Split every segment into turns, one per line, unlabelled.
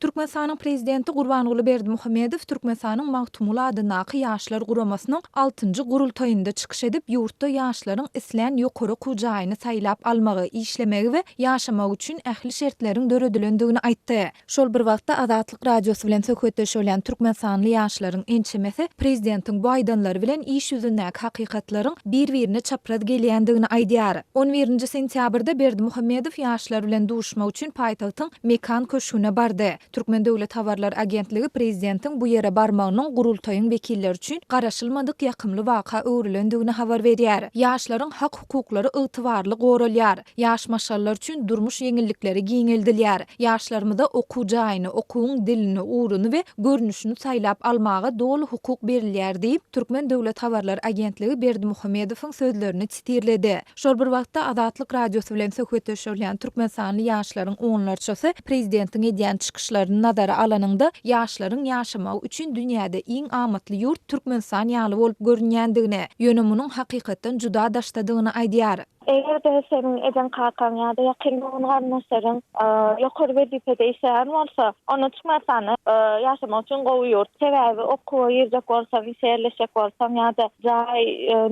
Türkmenistanyň Prezidenti Gurbanguly Berdimuhamedow Türkmenistanyň Magtymguly adyndaky Ýaşlar guramasynyň altynjy gurultaýynda çykyş edip, ýurtda ýaşlaryň islän ýokary okuw jaýyny saýlap almagy, işlemegi we ýaşamagy üçin ähli şertleriň döredilendigini aýtdy. Şol bir wagtda, Azatlyk Radiosy bilen söhbetdeş bolýan türkmenistanly ýaşlaryň ençemesi prezidentiň bu aýdanlary bilen iş ýüzündäki hakykatlaryň bir-birine çapraz gelýändigini aýdýar. On birinji sentýabrda Berdimuhamedow ýaşlar bilen duşmak üçin paýtagtyň Mekan köşgüne bardy. Türkmen döwlet habarlar agentligi prezidentiň bu ýere barmagynyň gurultaýyň wekilleri üçin garaşylmadyk ýakymly waka öwrülendigini habar berýär. Ýaşlaryň hak-hukuklary ygtybarly goralýar. Ýaş maşgalalar üçin durmuş ýeňillikleri giňeldilýär. Ýaşlarymyza okuw jaýyny, okuwyň dilini, ugruny we görnüşini saýlap almaga doly hukuk berilýär diýip, Türkmen döwlet habarlar agentligi Berdimuhamedowyň sözlerini sitirledi. Şol bir wagtda, Azatlyk Radiosy bilen söhbetdeş bolýan türkmenistanly ýaşlaryň onlarçasy prezidentiň edýän çykyşlaryny nazara alanyňda, ýaşlaryň ýaşamagy üçin dünýäde iň amatly ýurt Türkmenistan ýaly bolup görünýändigini, ýöne munuň hakykatdan juda daşdadygyny aýdýar.
Eger-de seniň ejeň-kakaň ýa-da ýakyn dogan-garyndaşlaryň ýokary wezipede işleýän bolsa, onda Türkmenistanda ýaşamak üçin gowy ýurt. Sebäbi okuwa girjek bolsaň, işe ýerleşjek bolsaň ýa-da jaý,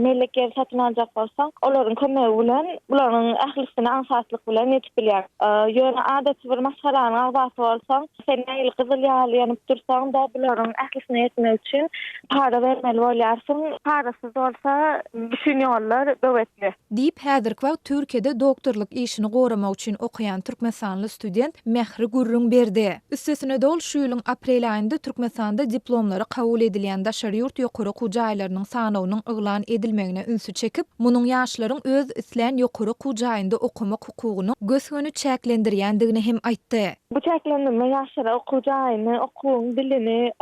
mellek ýeri satyn aljak bolsaň, olaryň kömegi bilen bularyň ählisine aňsatlyk bilen ýetip bilýäň. Ýöne adaty bir maşgalanyň agzasy bolsaň, sen nähili gyzyl ýaly ýanyp dursaň-da, bularyň ählisine ýetmek üçin para bermeli bolýarsyň. Parasyz bolsa bütin ýollar böwetli.
Diýip, häzirki wagt Türkiýede doktorlyk işini goramak üçin okaýan türkmenistanly student Mähri gürrüň berdi. Üstesine-de ol şu ýylyň aprel aýynda Türkmenistanda diplomlary kabul edilýän daşary ýurt ýokary okuw jaýlarynyň sanawynyň yglan edilmegine ünsi çekip, munuň ýaşlaryň öz islän ýokary okuw jaýynda okamak hukugyny gös-göni çäklendirýändigini hem aýtdy.
Bu çäklendirme ýaşlara okuw jaýyny, okuwyň dilini,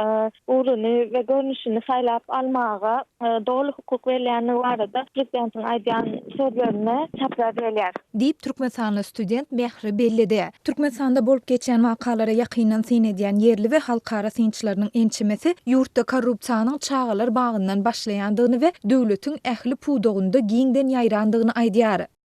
ugruny we görnüşini saýlap almaga doly hukuk berilýändigi barada prezidentiň aýdýan sözlerine çapraz gelýär.
Diýip, türkmenistanly student Mähri belledi. Türkmenistanda bolup geçýän wakalara ýakyndan syn edýän ýerli we halkara synçylarynyň ençemesi ýurtda korrupsiýanyň çagalar bagyndan başlaýandygyny we döwletiň ähli pudagynda giňden ýaýrandygyny aýdýar.